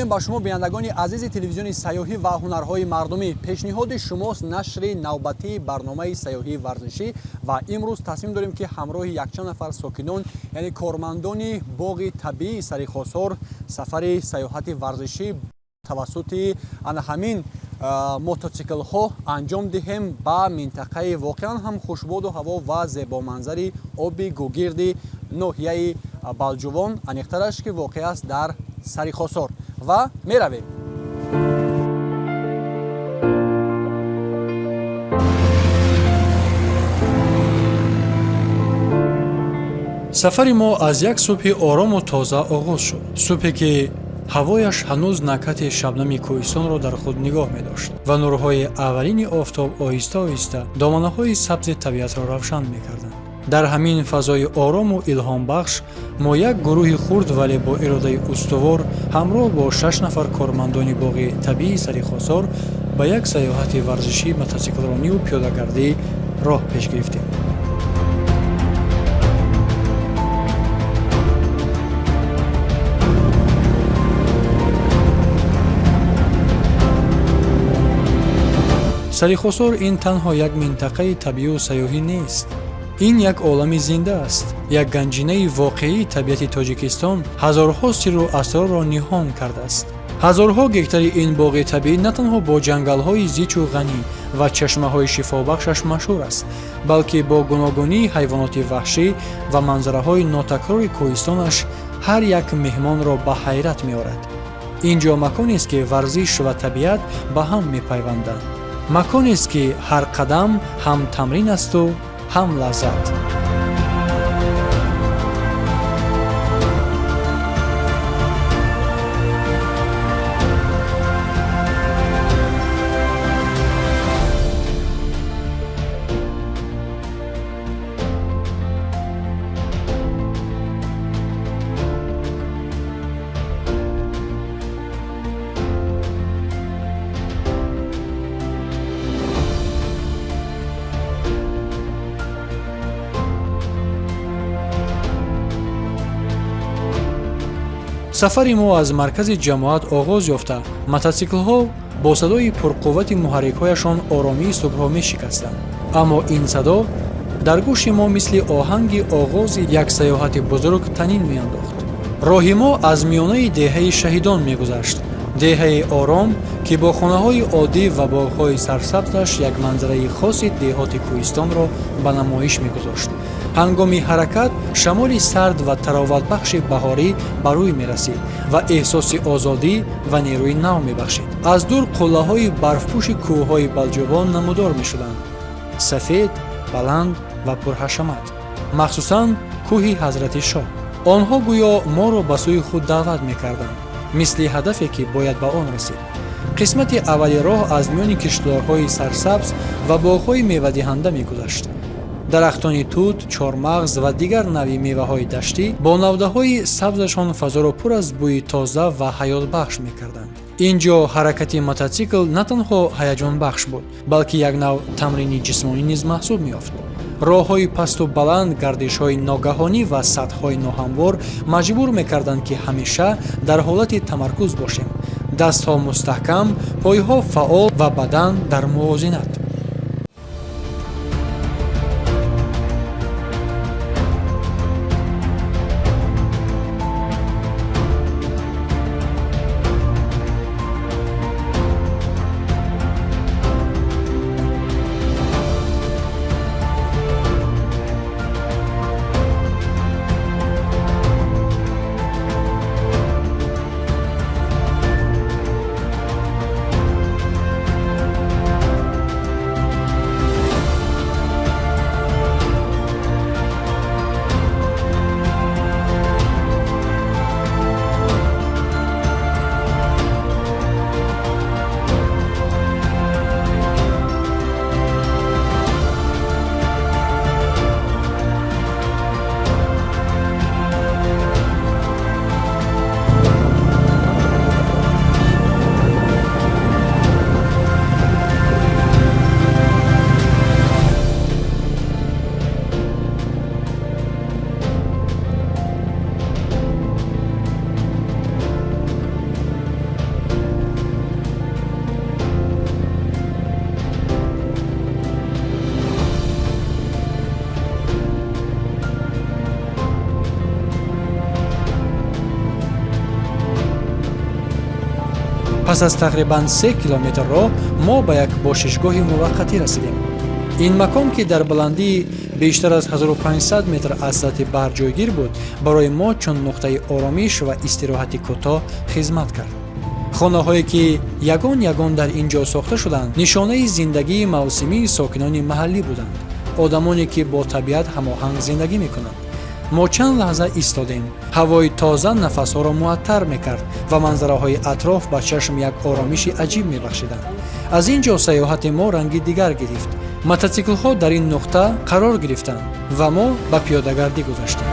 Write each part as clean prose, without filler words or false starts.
Мегӯем ба шумо, бинандагони азизи телевизиони сайёҳӣ ва ҳунарҳои мардумӣ. Пешниҳоди шумост нашри навбатии барномаи сайёҳии варзишӣ ва имрӯз тасмим дорем, ки ҳамроҳи якчанд нафар сокинон, яъне кормандони боғи табиии Сарихосор, сафари сайёҳати варзишӣ тавассути ана ҳамин мототсиклҳо анҷом диҳем ба минтақаи воқеан ҳам хушбоду ҳаво ва зебоманзари оби Гугирди ноҳияи Балҷувон, аниқтараш ки воқеъ аст дар Сарихосор, ва меравем. Сафари мо аз як субҳи орому тоза оғоз шуд, субҳе ки ҳавояш ҳанӯз накҳати шабнами кӯҳистонро дар худ нигоҳ медошт ва нурҳои аввалини офтоб оҳиста оҳиста доманаҳои сабзи табиатро равшан мекарданд. Дар ҳамин фазои орому илҳомбахш мо як гурӯҳи хурд, вале бо иродаи устувор, ҳамроҳ бо шаш нафар кормандони боғи табиии Сарихосор ба як сайёҳати варзишӣ, мотосиклрониву пиёдагардӣ роҳ пеш гирифтем. Сарихосор ин танҳо як минтақаи табиию сайёҳӣ нест, ин як олами зинда аст, як ганҷинаи воқеии табиати Тоҷикистон, ҳазорҳо сирру асрорро ниҳон кардааст. Ҳазорҳо гектари ин боғи табиӣ на танҳо бо ҷангалҳои зичу ғанӣ ва чашмаҳои шифобахшаш машҳур аст, балки бо гуногунии ҳайвоноти ваҳшӣ ва манзараҳои нотакрори кӯҳистонаш ҳар як меҳмонро ба ҳайрат меорад. Ин ҷо маконест, ки варзиш ва табиат ба ҳам мепайванданд, маконест, ки ҳар қадам ҳам тамрин асту ҳам лаззат. Сафари мо аз маркази ҷамоат оғоз ёфта, мототсиклҳо бо садои пурқуввати муҳаррикҳояшон оромии субҳро мешикастанд, аммо ин садо дар гӯши мо мисли оҳанги оғози як сайёҳати бузург танин меандохт. Роҳи мо аз миёнаи деҳаи Шаҳидон мегузашт, деҳаи ором, ки бо хонаҳои оддӣ ва боғҳои сарсабзаш як манзараи хоси деҳоти кӯҳистонро ба намоиш мегузошт. Ҳангоми ҳаракат шамоли сард ва тароватбахши баҳорӣ ба рӯй мерасид ва эҳсоси озодӣ ва нерӯи нав мебахшид. Аз дур қуллаҳои барфпӯши кӯҳҳои Балҷувон намудор мешуданд, сафед, баланд ва пурҳашамат, махсусан кӯҳи Ҳазрати Шоҳ. Онҳо гӯё моро ба сӯи худ даъват мекарданд, мисли ҳадафе, ки бояд ба он расид. Қисмати аввали роҳ аз миёни киштзорҳои сарсабз ва боғҳои мевадиҳанда мегузашт. Дарахтони тут, чормағз ва дигар навъи меваҳои даштӣ бо навдаҳои сабзашон фазоро пур аз бӯи тоза ва ҳаётбахш мекарданд. Ин ҷо ҳаракати мототсикл на танҳо ҳаяҷонбахш буд, балки як нав тамрини ҷисмонӣ низ маҳсуб меёфт. Роҳҳои пасту баланд, гардишҳои ногаҳонӣ ва сатҳҳои ноҳамвор маҷбур мекарданд, ки ҳамеша дар ҳолати тамаркуз бошем, дастҳо мустаҳкам, пойҳо фаъол ва бадан дар мувозинат. Пас аз тақрибан 3 километр роҳ мо ба як бошишгоҳи муваққатӣ расидем. Ин макон, ки дар баландии бештар аз 1500 метр аз сатҳи баҳр ҷойгир буд, барои мо чун нуқтаи оромиш ва истироҳати кӯтоҳ хизмат кард. Хонаҳое, ки ягон ягон дар ин ҷо сохта шуданд, нишонаи зиндагии мавсимии сокинони маҳаллӣ буданд, одамоне, ки бо табиат ҳамоҳанг зиндагӣ мекунанд. Мо чанд лаҳза истодем. Ҳавои тоза нафасҳоро муаттар мекард ва манзараҳои атроф ба чашм як оромиши аҷиб мебахшиданд. Аз ин ҷо сайёҳати мо ранги дигар гирифт. Мототсиклҳо дар ин нуқта қарор гирифтанд ва мо ба пиёдагардӣ гузаштем.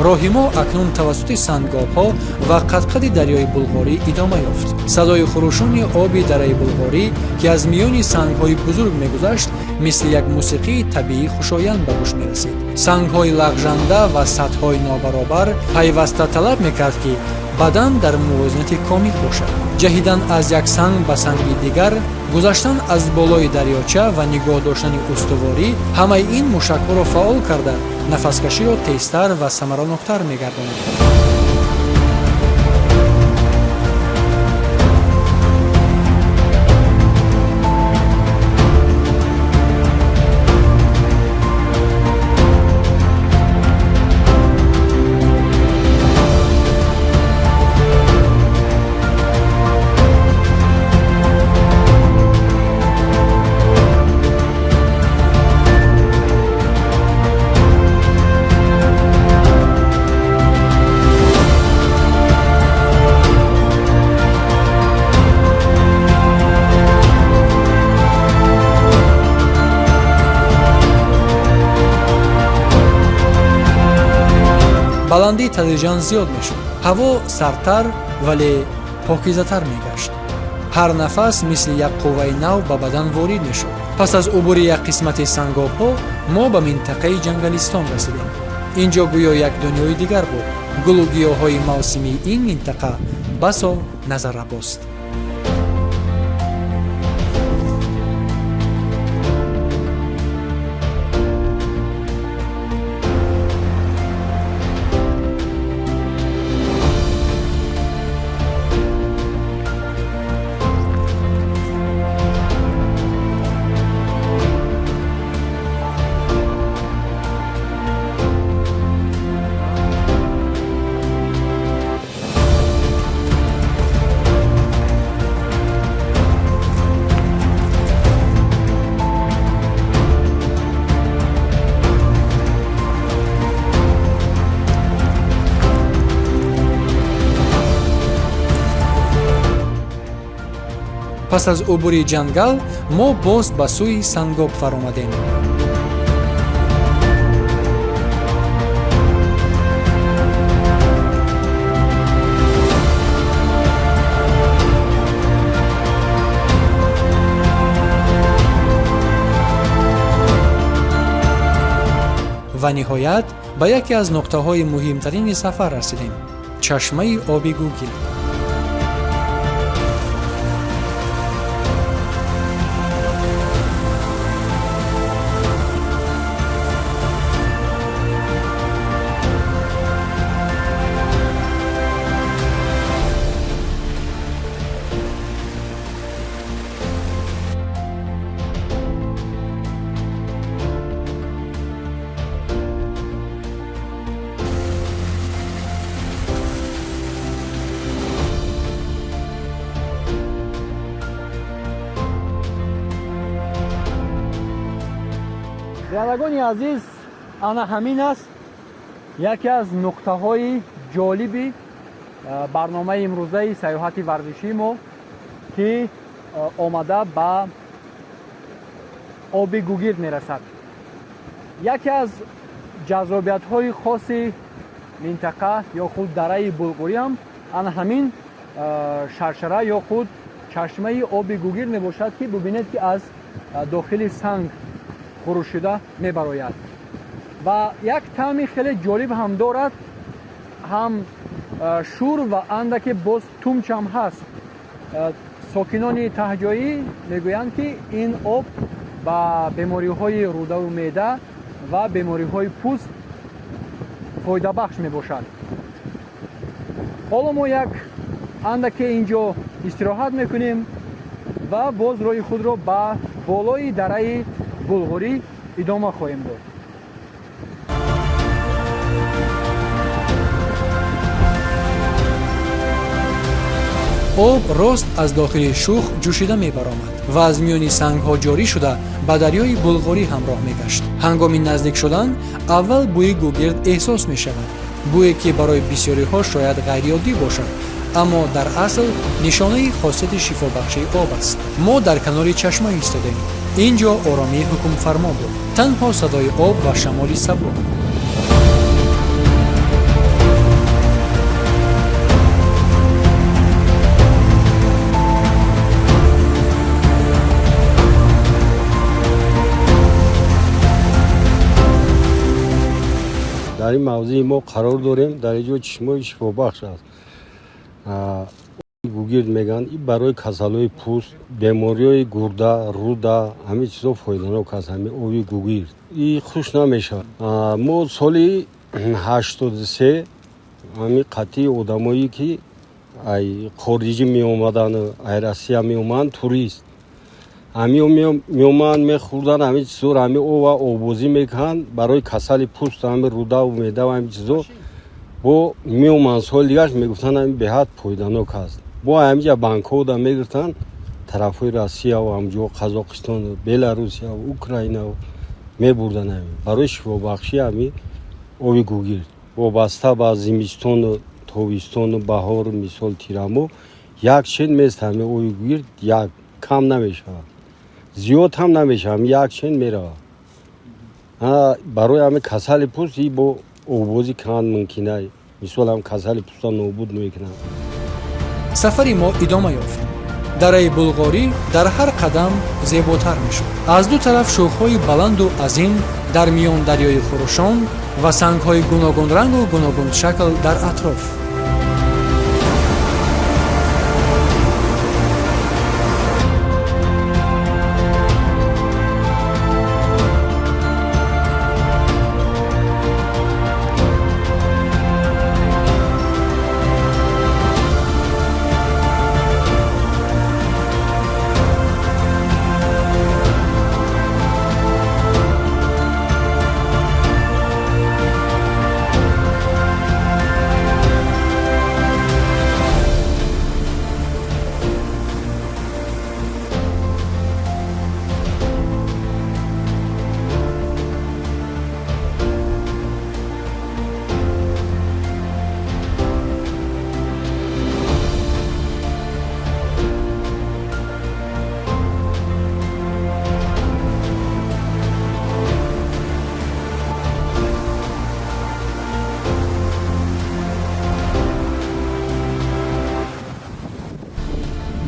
Роҳи мо акнун тавассути сангобҳо ва қадқади дарёи Булғорӣ идома ёфт. Садои хурӯшони оби дараи Булғорӣ, ки аз миёни сангҳои бузург мегузашт, мисли як мусиқии табиӣ хушоянд ба гӯш мерасид. Сангҳои лағжанда ва сатҳҳои нобаробар пайваста талаб мекард, ки бадан дар мувозинати комил бошад. Ҷаҳидан аз як санг ба санги дигар, гузаштан аз болои дарёча ва нигоҳ доштани устуворӣ — ҳамаи ин мушакҳоро фаъол карда, нафаскаширо тезтар ва самараноктар мегардонад. Баландӣ тадриҷан зиёд мешуд, ҳаво сардтар, вале покизатар мегашт. Ҳар нафас мисли як қувваи нав ба бадан ворид мешуд. Пас аз убури як қисмати сангобҳо мо ба минтақаи ҷангалистон расидем. Ин ҷо гӯё як дунёи дигар буд. Гулу гиёҳҳои мавсимии ин минтақа басо назаррабост. Пас аз убури ҷангал мо боз ба сӯи сангоб фаромадем. Ва ниҳоят ба яке аз нуқтаҳои муҳимтарини сафар расидем: чашмаи оби Гугил. Бинандагони азиз, ана ҳамин аст яке аз нуқтаҳои ҷолиби барномаи имрӯзаи сайёҳати варзишии мо, ки омада ба оби Гугирд мерасад. Яке аз ҷаззобиятҳои хоси минтақа ё худ дараи Булғуриам ана ҳамин шаршара ё худ Чашмаи оби гугирд мебошад, ки бубинед, ки аз дохили санг хурӯшида мебарояд ва як таъми хеле ҷолиб ҳам дорад, ҳам шур ва андаке боз тумчам ҳаст. Сокинони таҳҷоӣ мегӯянд, ки ин об ба бемориҳои рӯдаву меъда ва бемориҳои пӯст фоидабахш мебошад. Ҳоло мо як андаке ин ҷо истироҳат мекунем ва боз роҳи худро ба болои дараи Булғурӣ идома хоҳем дод. Об рост аз дохили шух ҷӯшида мебаромад ва аз миёни сангҳо ҷорӣ шуда, ба дарёи Булғорӣ ҳамроҳ мегашт. Ҳангоми наздик шудан аввал бӯи гугирд эҳсос мешавад, бӯе, ки барои бисёриҳо шояд ғайриоддӣ бошад, аммо дар асл нишонаи хосияти шифобахшии об аст. Мо дар канори чашма истодем. Ин ҷо оромӣ ҳукмфармо буд, танҳо садои об ва шамоли сабук. Дар ин мавзеи мо қарор дорем. Дар ин ҷо чишмаи шифобахш аст, гугирд мегӯянд. И барои касалҳои пӯст, бемориҳои гурда, рӯда, ҳамин чизо фоиданок аст. Ҳамин оби гугирд и хушк намешавад. Мо соли 83 ҳамин қатъии одамое, ки ай хориҷӣ меомаданд, ай Россия меомаданд, турист ҳамио меоманд, мехӯрданд ҳамин чизоро, ҳамин ова оббозӣ мекунанд, барои касали пӯст, ҳамин рӯдаву меъдаву ҳамин чизо. Бо меоманд соли дигарш, мегуфтанд, ҳамин беҳад фоиданок аст. Бо ҳаминҷа банкҳода мегирифтанд, тарафҳои Россияву ҳамҷо, Қазоқистону Беларусияву Украинаву мебурданд, ҳамин барои шифобахшӣ, ҳамин оби гугирд. Вобаста ба зимистону тобистону баҳору, мисол, тирамоҳ, як чен мест ҳамин оби гугирд, як кам намешавад, зиёд ҳам намешавад, як чен меравад. Барои ҳамин касали пӯст и бо оббозӣ кунанд мумкина, мисол, ҳам касали пӯста нобуд мекунанд. Сафари мо идома ёфт. Дараи Булғорӣ дар ҳар қадам зеботар мешуд. Аз ду тараф шӯхҳои баланду азим, дар миён дарёи хурӯшон ва сангҳои гуногунрангу гуногуншакл дар атроф.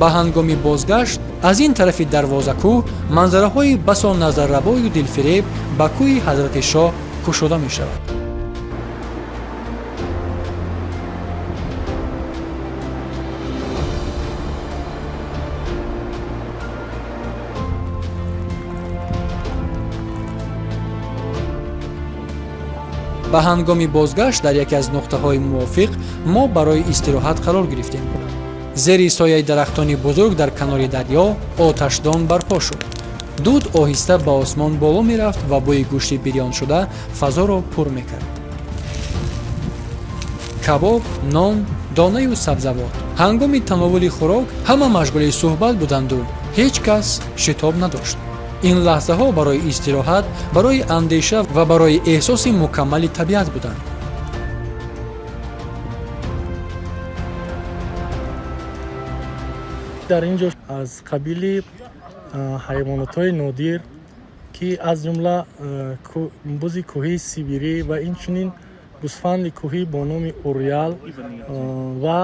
Ба ҳангоми бозгашт аз ин тарафи Дарвозакӯҳ манзараҳои басо назаррабою дилфиреб ба кӯҳи Ҳазрати Шоҳ кушода мешавад. Ба ҳангоми бозгашт дар яке аз нуқтаҳои мувофиқ мо барои истироҳат қарор гирифтем. Зери сояи дарахтони бузург дар канори дарё оташдон барпо шуд. Дуд оҳиста ба осмон боло мерафт ва бӯи гӯшти бирёншуда фазоро пур мекард. Кабоб, нон, донаю сабзавот. Ҳангоми тановули хӯрок ҳама машғули суҳбат буданду ҳеҷ кас шитоб надошт. Ин лаҳзаҳо барои истироҳат, барои андеша ва барои эҳсоси мукаммали табиат буданд. Дар ин ҷо аз қабили ҳайвонотҳои нодир, ки аз ҷумла бузи кӯҳии сибирӣ ва инчунин гӯсфанди кӯҳӣ бо номи уриал ва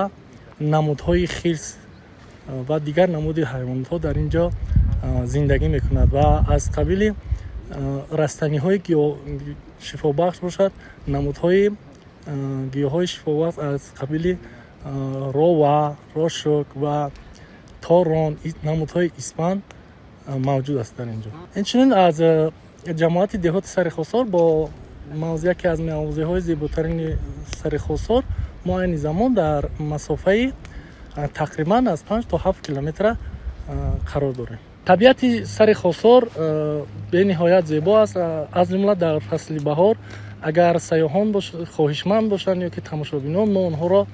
намудҳои хирс. ва дигар намуди ҳайвонотҳо дар ин ҷо зиндагӣ мекунад ва аз қабили растаниҳои шифобахш бошад, намудҳои гиёҳҳои шифобахш аз қабили рова, рошук ва торон, намудҳои испан мавҷуд аст дар ин ҷо. Инчунин аз ҷамоати деҳоти Сари Хосор бо яке аз мавзеъҳои зеботарини Сари Хосор мо айни замон дар масофаи тақрибан аз 5 то 7 километра қарор дорем. Табиати Сари Хосор бениҳоят зебо аст, аз ҷумла дар фасли баҳор. Агар сайёҳон хоҳишманд бошанд ё ки тамошобинон, мо онҳоро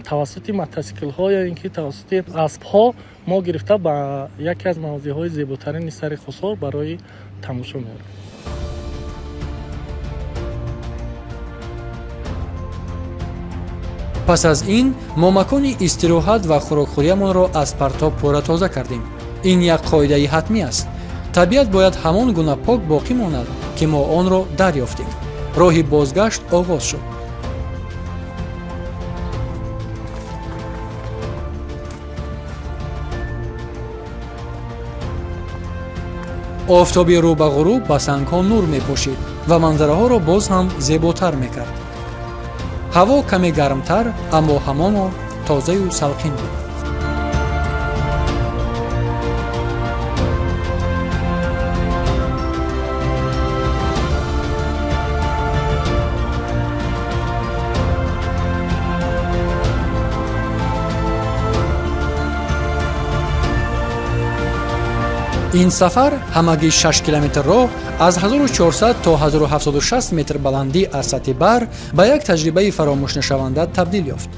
тавассути мотосиклҳо ё ин ки тавассути аспҳо мо гирифта ба яке аз мавзеъҳои зеботарини Сари Хосор барои тамошо меорем. Пас аз ин мо макони истироҳат ва хӯрокхӯриямонро аз партоб пурра тоза кардем. Ин як қоидаи ҳатмӣ аст. Табиат бояд ҳамон гуна пок боқӣ монад, ки мо онро дарёфтем. Роҳи бозгашт оғоз шуд. Офтоби рӯ ба ғуруб ба сангҳо нур мепошид ва манзараҳоро боз ҳам зеботар мекард. Ҳаво каме гармтар, аммо ҳамоно тозаю салқин буд. Ин сафар ҳамагӣ 6 километр роҳ аз 1400 то 1760 метр баландӣ аз сатҳи баҳр ба як таҷрибаи фаромӯшнашаванда табдил ёфт.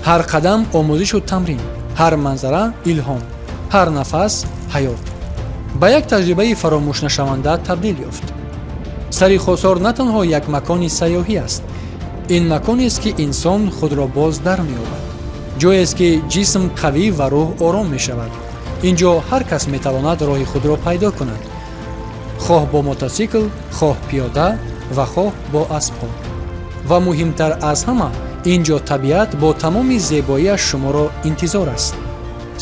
Ҳар қадам омӯзишу тамрин, ҳар манзара илҳом, ҳар нафас ҳаёт ба як таҷрибаи фаромӯшнашаванда табдил ёфт. Сари Хосор на танҳо як макони сайёҳӣ аст, ин маконест, ки инсон худро боз дар меёбад, ҷоест, ки ҷисм қавӣ ва рӯҳ ором мешавад. Ин ҷо ҳар кас метавонад роҳи худро пайдо кунад, хоҳ бо мотосикл, хоҳ пиёда ва хоҳ бо аспҳо. Ва муҳимтар аз ҳама, ин ҷо табиат бо тамоми зебоиаш шуморо интизор аст.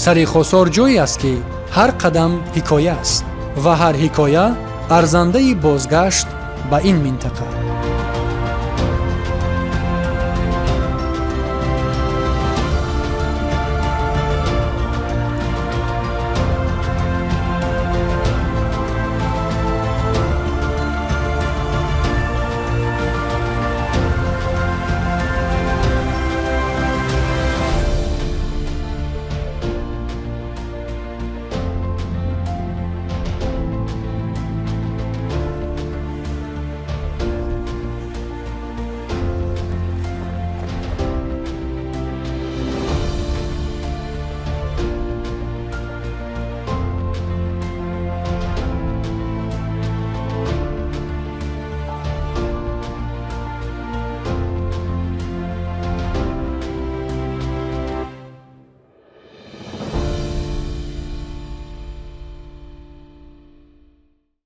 Сари Хосор ҷое аст, ки ҳар қадам ҳикоя аст ва ҳар ҳикоя арзандаи бозгашт ба ин минтақа.